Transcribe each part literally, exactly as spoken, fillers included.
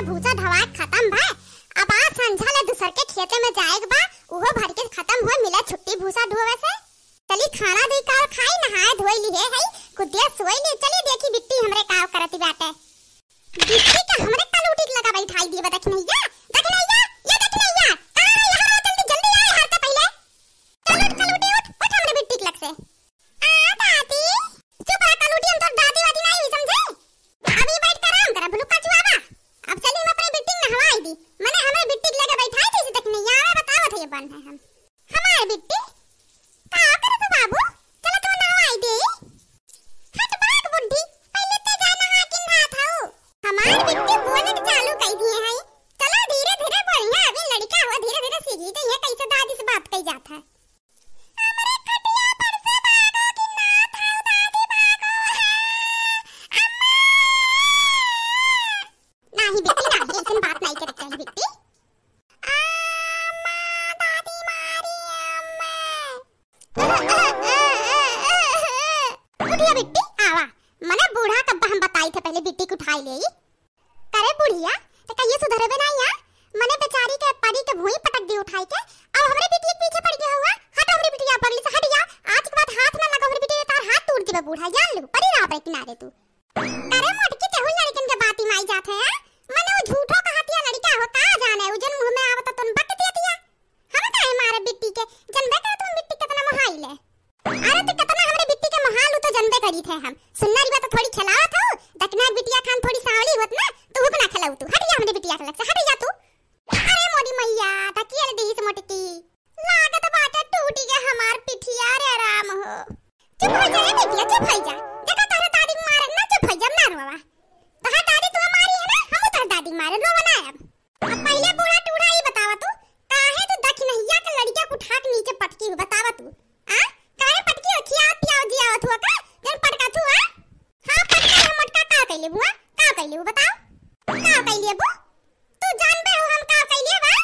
भूसा ढवाए खतम भा, अब आज संझा ले दूसर के खेते में जाए के बा, उहो भर के खतम होए, मिले छुट्टी भूसा ढोवे से। चली खाना दी का खाई, नहाए धोए लिहे है, कुदिया सोए ली। चली देखी बिट्टी हमरे का करती बाटे। बिट्टी का हमरे कलूटी के लगा बैठाई दिए बा, दखिनैया, दखिनैया, ये दखिनैया, कहाँ रही? यहाँ आओ, जल्दी, जल्दी आओ, हर से पहले। चल उठ कलूटी, उठ, उठ हमरे बिट्टी के लग से। आ दादी, चुप रह कलूटी, हम तोर दादी वादी नहीं हुई, समझे? अभी बैठ के आराम करा, भुलुक्का चुआवा। अब चली हम अपने बिट्टी के नहवाई दी, मने हमरे बिट्टी के लगे बैठाई दी, दखिनैया, आवे बतावत है ये बन है हम। हमार बिट्टी, का करत हो बाबू? चला तू नहवाई दे। हट भाग बुढ़ी, पहले ते जा नहा के नहात हऊ। हमार बिट्टी बोले के चालू कई दिए हैं। चला धीरे धीरे बोलिया, अभी लड़का हुआ, धीरे धीरे सीखी जइहे कैसे दादी से बात कई जात है। हमरे खटिया पर से भागो कि नहात हऊ दादी, भागो। हाँ, अम्मा। नाही बिट्टी, नाही, ऐसन बात नाही करे के चाही बिट्टी। अम्मा, दादी मारी, अम्मा। उठिया बिट्टी, आवा। मने बूढ़ा कब्बा हम बताई थे पहले बिट्टी के उठाई लेई। करे बुढ़िया, ते कहिए सुधरबे नाही या? मने बेचारी के परी के भुई पटक दी उठाई के, अब हमरे बिटिया के पीछे पड़ गया हुआ। हट हमरे बिटिया पगली से, हट या। आज के बाद हाथ ना लगा हमरे बिटिया, तार हाथ तोड़ देबे बूढ़ा, जान लू, परी रहा अपने किनारे तू। अरे मोटकी, केहू लड़कन के बाती में आई जात है, हैं? मने वो झूठो कहतिया लड़का हो, का जाने, उ जन मुंह में आवत तन बक दिया दिया। हम काहे मारे बिट्टी के, जनबे करे तुम बिट्टी कितना मोहाइल है। अरे तू कितना हमरे बिट्टी के मोहालू तो जनबे करी थे हम। सुन्नरी बा तो थोड़ी खिलावत हो, दखिना बिटिया खान थोड़ी सांवली होत ना, तू हुक ना खिलाऊ तू। हट जा हमरे बिटिया के लग से, हट जा तू। अरे मोरी मैया, धकेल दीस मोटकी। लागत बाटे टूटी के हमार पिठिया रे राम हो। चुप हो जा ए बिटिया, चुप हो जा। देखा तोहरे दादी के मारे ना, चुप हो जा, ना रोवा। तोहर दादी तुहे मारी है ना, हम तोहर दादी के मारे, रोवा ना अब। अब पहले बूढ़ा टूढ़ा ई बतावा तू, काहे तू दखिनहिया के लड़किया के उठा के नीचे पटकी हो, बतावा तू। आ? काहे पटकी हो, खियावत पियावत जियावत हुआ का? जन पटका तू, आ? हाँ, पटका है मोटका, का कैले बुआ? का कैले वो बताओ? का कैले बू? तू जानबे हो हम का कैले बा?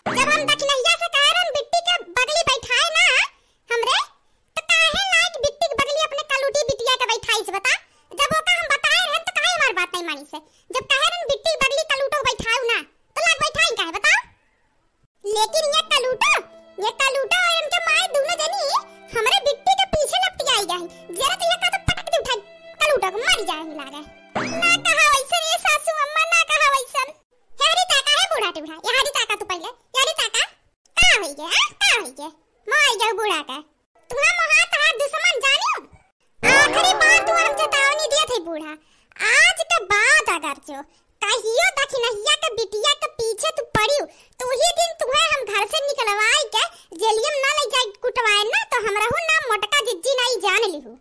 जब हम दखिनहिया से कहे रहन बिट्टी के बगली बैठाए ना हमरे, तो काहे लायक बिट्टी के बगली अपने कलूटी बिटिया के बैठाई से बता? जब ओका हम बताए रहन तो काहे हमार बात नहीं मानी से? जब कहे रहन बिट्टी के बगली कलूटो बैठाऊ ना, तो लाग बैठाई काहे बताओ? लेकिन ये कलूटो, ये कलूटो और इनके माई दोनों जनी हमरे बिट्टी के पीछे लपटी आई गई। जरा तो ये का तो पटक दे उठाई, कलूटो को मर जाए ही लागे। ना कहा वैसन ये सासू अम्मा, ना कहा वैसन। यारी ताका है बूढ़ा टूढ़ा, यारी ताका तू पहले, यारी ताका। का होई गे, हाँ? का होई गे? मोहाई गए बूढ़ा का। तुहा मोहा तहार दुश्मन जानियो। आखिरी बार तू हम चेतावनी दिए थे बूढ़ा। आज के बाद अगर जो कहियो दखिनहिया के बिटिया के पीछे तू पड़ियो, तो वही दिन तुहे हम घर से निकलवाई के जेलियम ना ले जाए कुटवाए ना, तो हमरहू नाम मोटका जिज्जी नहीं जान लिहू।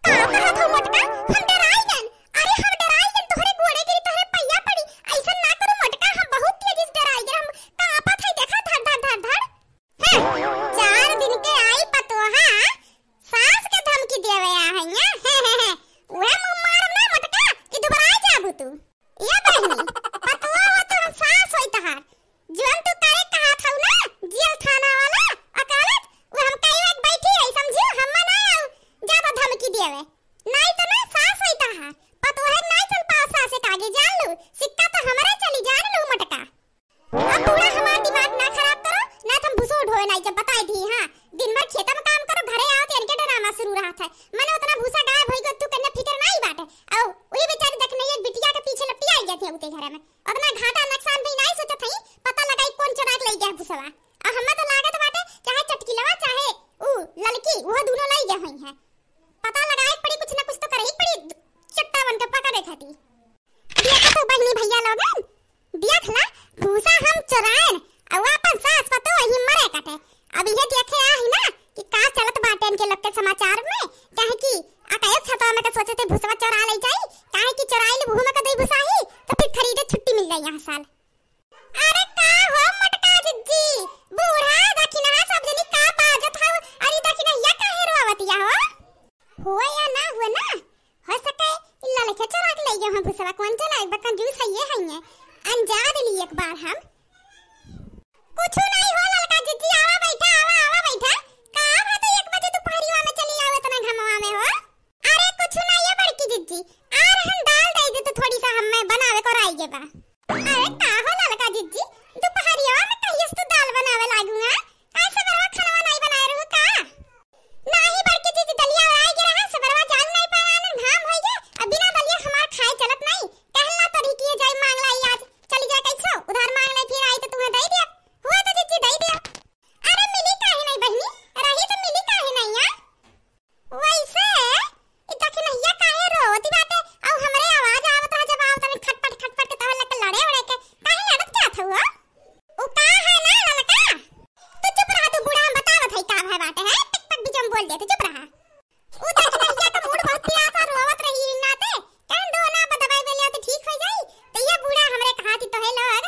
का कहत हो मोटका? हम डराई गन। अरे हम डराई गन, तोहरे गोड़े गिरी, तोहरे पैया पड़ी। ऐसन ना करो मोटका, हम बहुत तेजी से डराई गन। हम कांपत है, देखा धड़ धड़ धड़ धड़। हैं, चार दिन के आई पतोहा, सास के धमकी देवे आ है यहाँ। हैं, हैं, हैं। उहे मुंह मारब ना मोटका कि दुबराई जाबू तू। ए बहिनी, पतोहा हो तो हम सास होई तहार। जौन तू करे कहत हऊ ना, जेल थाना वाला, वकालत, वो हम कई एक बैठी है, समझियो, हम ना आऊ ज्यादा धमकी देवे। नाई तो ना सास होई तहार, पतोहे नाई चल पाओ सास के आगे, जान लू, सिक्का तो हमरे चली, जान लू मोटका। अब बूढ़ा हमार दिमाग ना खराब करो, ना तो हम भूसो ढोए नाई के बताई दी, हाँ। दिन भर खेता में काम करो, घरे आओ तो इनके ड्रामा शुरू रहत है। मने उतना भूसा गायब होई गो, तू कन्या फिकर नाई बाटे। आओ, वही बेचारी देख नहीं, एक बिटिया के पीछे लपटी आई जाती है उते घरे में। उतना घाटा नुकसान भी नाई सोचत हई, पता लगाई कौन चोरा के ले गया भूसवा। और हमें तो लागत बाटे, चाहे चटकिलवा, चाहे ऊ ललकी, वो दोनों ले गए हुई हैं। पता लगाए के पड़ी, कुछ ना कुछ तो करे ही पड़ी, चट्टावन के पकड़े खातिर। देखा तो बहिनी भैया लोगन, देख ला, भूसा हम चोरायन, अउ आपन सास पतोह वही मरे कटे। अब इहे देखे आही ना कि का चलत बाटे इनके लोग के समाचार में, काहे कि अकायो छतवा में के सोचे थे भूसवा चोरा ले जाई, काहे कि चोराई ले भूमे के दई भूसा ही, तो फिर खरीदे छुट्टी मिल जाई यहाँ साल। अरे का हो मोटका जिज्जी, बूढ़ा दखिनहा सब जनी का बाजत हव? अरे दखिनहिया काहे रोवतिया हो? हो या ना हो ना, हो सके ई ललके चोरा के ले गए हम भूसवा, कौन चला एक बार कंजूस है ये है ये। अनजा देली एक बार हम। कुछ नहीं हो ललका जिज्जी, आवा बैठा, आवा, आवा बैठा। का बात है एक बजे दोपहरिया में चली आओ इतना घमवा में हो? अरे कुछ नहीं है बड़की जिज्जी, आ रहन दाल दे दे तो थोड़ी सा हम मैं बनावे को राई के बा। अरे का हो ललका जिज्जी, दुपहरिया में कहियस तू दाल बनावे लागू है? काहे सबरवा खाना नाई बनाए रहू का? नाही बड़की जिज्जी, दलिया ओराई गे रहा, सबरवा जान नाई पाए, आनन घाम होई गे। अब बिना दलिया हमार खाए चलत नाई। कहला तो रही कि ये जाई मांग लाई आज, चली जाए कैसो, उधार मांग ले फिर आई तो तुम्हें दे दिया। हुआ तो जिज्जी दे दिया। अरे मिली काहे नाई बहिनी, रही तो मिली काहे नाई यार? वैसे, ई दखिनहिया काहे रोवती बाटे? अउ हमरे आवाज आवत रहा, जब आवत रहे खटपट, खटपट के, तब लग लड़े उड़े के। काहे लड़त क्या था वो? उ का है ना ललका? तू चुप रहा, तू बूढ़ा, हम बतावत है का भय बाटे, है? टक टक बीच में बोल दे, तू चुप रहा। उ दखिनहिया का मूड बहुत पिरात है, रोवत रही इन्ना ते। कहन दो ना, अब दवाई बेले तो ठीक हो जाई। तो ये बूढ़ा हमरे कहा थी, तो है लोग,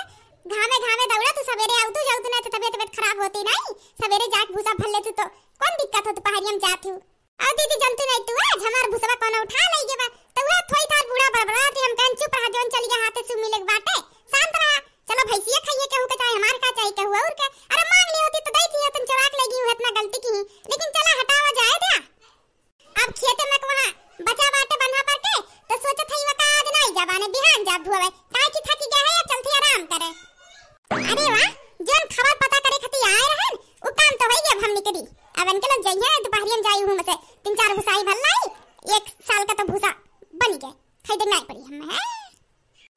घामे घामे दौड़ा, तू सवेरे आऊ, तू जाऊ, तू ना तो तबियत, तबियत खराब होती नहीं। सवेरे जाके भूसा भर ले तू तो। कौन दिक्कत हो, दोपहरिया में जाती हूँ। अउ दीदी, जनती नहीं तू, आज हमार भुसवा कौनो उठा लई गे बा। त उहे थोई थार बूढ़ा बरबरात ही, हम कहन चुप रहा, जौन चली गे हाथे से मिले के बाटे, शांत रहा। चलो भैंसिया खाइए, केहू के चाहे हमार का चाहे केहू और के। अरे मांग ली होती तो दई थी, तन चोरा के ले गई, इतना गलती की। लेकिन चला हटावा जाए द्या। अब खेते में वहाँ बचा बाटे बन्हा पर के, तो सोचत हई वका आज नहीं जाबा ने, बिहान जाब धुआवे, काहे कि थकी गया है, अब चलती आराम करे। अरे वाह, जौन खबर पता करे खातिर आए रहन, उ काम तो होई गया, अब हम निकली। अब इनके लोग जाइए, दोपहरिया में जाई हूँ, में से तीन चार भुसाई भर लाई, एक साल का तो भूसा बनी गए, खरीदे नहीं पड़ी हमें, हैं?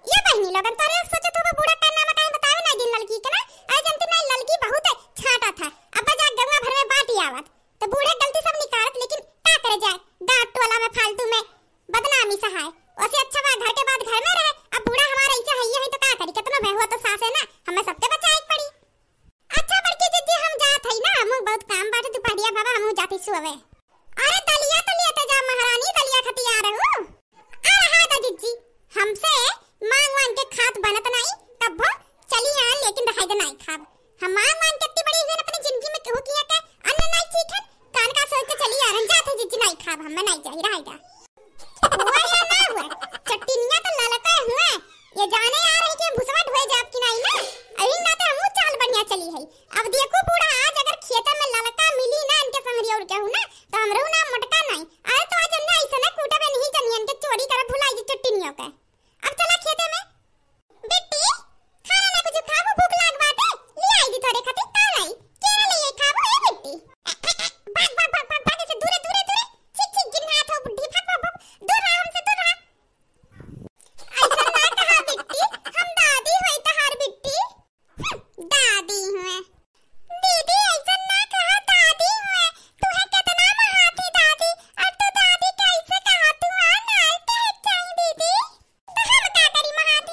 ये बहिनी लोगन, तोरे सोचत हो बूढ़ा का नाम काहे बतावे ना दिन ललकी के ना? अरे जनती नहीं, ललकी बहुत छाटा था, अब जा गंगा भर में बाटी आवत, तो बूढ़े गलती सब निकारत, लेकिन का करे जाए, गाँव टोला में फालतू में बदनामी सहाय। ओसे अच्छा बा घर के बात घर में रहे। अब बूढ़ा हमारा ऐसे है, है तो का करी, कितनो भय हुआ तो सास है ना, हमें सबके बचाए के पड़ी। अच्छा बड़की जिज्जी, हम जात हई ना, हमहू बहुत काम बाटे, दोपहरिया बाबा, हमहू जाती सुअवे। अरे दलिया तो लिया जा महारानी, दलिया खतिया रहू। अरे हाँ तो जिज्जी, हमसे मांग वांग के खात बनत नहीं, कब्बो चली आ, लेकिन रहाई दे नहीं खाब। हम मांग वांग के इतनी बड़ी हुई अपनी जिंदगी में केहू किया के अन्न नहीं चीखन, कान का सोच के चली आ रहन, जात है जिज्जी नहीं खाब, हम नहीं जाई, रहाई दा। हुआ या ना हुआ, चट्टिनिया तो ललका हुआ, ये जाने आ रही कि हम भुसवा ढोए जाब कि नहीं ना, अही नाते हमहू चाल बढ़िया चली है। अब देखो बूढ़ा, आज अगर खेते में ललका मिली ना इनके संगरी और केहू ना, तो हमरो नाम मोटका नहीं। अरे तो आज हमने ऐसे ना कूटबे नहीं जनियन के, चोरी करे भुलाई जी चट्टिनियों के। अब चला खेते में। बिट्टी, खाना ना कुछ खाबो, भूख लाग बाटे, ले आई दी तोरे खातिर, का लाई? केरा ले आई खाबो, ए बिट्टी। भाग, भाग, भाग, भाग, भाग, ऐसे दूरे, दूरे, दूरे। छिक, छिक, गिन्ना था बुढ़ी, भाग, भाग, भाग, दूर रहा हमसे, दूर रहा। ऐसा ना कहा बिट्टी, हम दादी होई तहार बिट्टी। हम्म, दादी हुए। दीदी, ऐसा ना कहा, दादी हुए। तू है कितना महाती दादी, और तू दादी कैसे कहा, तू आ नाल के है चाही दीदी। तो हम का करी, महान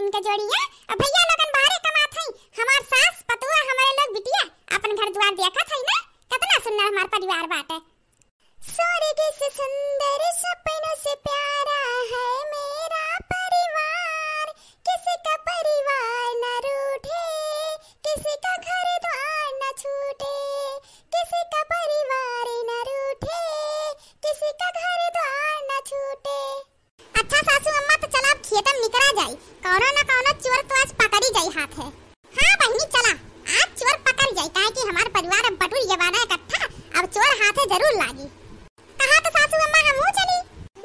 उनके जोड़िया। अब भैया लोगन बाहरे कमात हई, हमार सास, पतोह, हमरे लोग बिटिया अपन घर द्वार देखत हई ना, कितना सुंदर हमार परिवार बाटे। स्वर्ग से सुंदर सपनों से प्यारा है मेरा परिवार, किसी का परिवार न रूठे, किसी का घर द्वार न छूटे, किसी का परिवार न रूठे, किसी का घर द्वार न छूटे। अच्छा सासू अम्मा, तो चला अब खेते में निकरा जाई, कौनो न कौनो चोर तो आज पकड़ी जाई हाथे। हाँ बहिनी, चला, आज चोर पकड़ जाई, काहे कि हमार परिवार अब बटुर गवा ना इकट्ठा, अब चोर हाथे जरूर लागी। कहा तो सासू अम्मा, हमहू चली।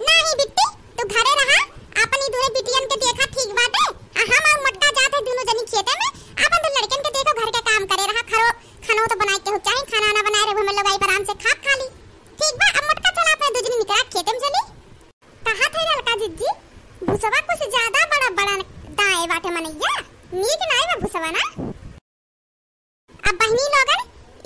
नाही बिट्टी, तू घरे रहा, अपनी दूरे बिटियन के देखा, ठीक बाटे। आ हम और मोटका जात है दोनों जनी खेते में, अपन तो लड़कन के देखो, घर के काम करे रहा, खरो, खाना तो बनाए के हो चाही, खाना ना बनाए रहे, हम लोग आई आराम से खा खा ली। ठीक बा, अब मोटका चला अपने दू जनी निकरा खेते में चली। कहा थे ललका जिज्जी, भुसवा कुछ ज्यादा बड़ा बड़ा दाए बाटे मनैया, नीक नाई बा भुसवा ना। अब बहिनी लोगन,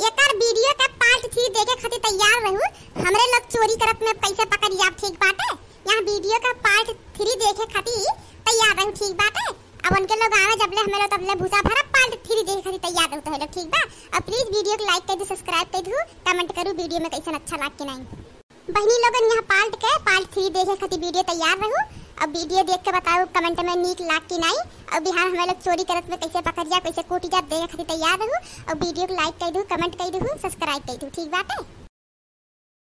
एकर वीडियो के पार्ट थ्री देखे खातिर तैयार रहू। हमरे लोग चोरी करत में कैसे पकड़ी आप, ठीक बाटे? यहाँ वीडियो का पार्ट थ्री देखे खातिर तैयार रहू, ठीक बाटे? अब उनके लोग आवे जबले, हमें लोग तबले भूसा भरब, पार्ट थ्री देखे खातिर तैयार रहू तो लोग, ठीक बा? अब प्लीज वीडियो को लाइक कर दू, सब्सक्राइब कर दू, कमेंट करू वीडियो में कैसन अच्छा लाग कि नहीं। बहिनी लोगन, यहाँ पार्ट के पार्ट थ्री देखे खातिर वीडियो तैयार रहू। अब वीडियो देख के बताऊ कमेंट में नीक लाग कि नहीं। अब बिहार हमें लोग चोरी करत में कैसे पकड़ जा, कैसे कूटी जा, देखे खातिर तैयार रहू। अब वीडियो को लाइक कर दू, कमेंट कर दू, सब्सक्राइब कर दू, ठीक बाटे?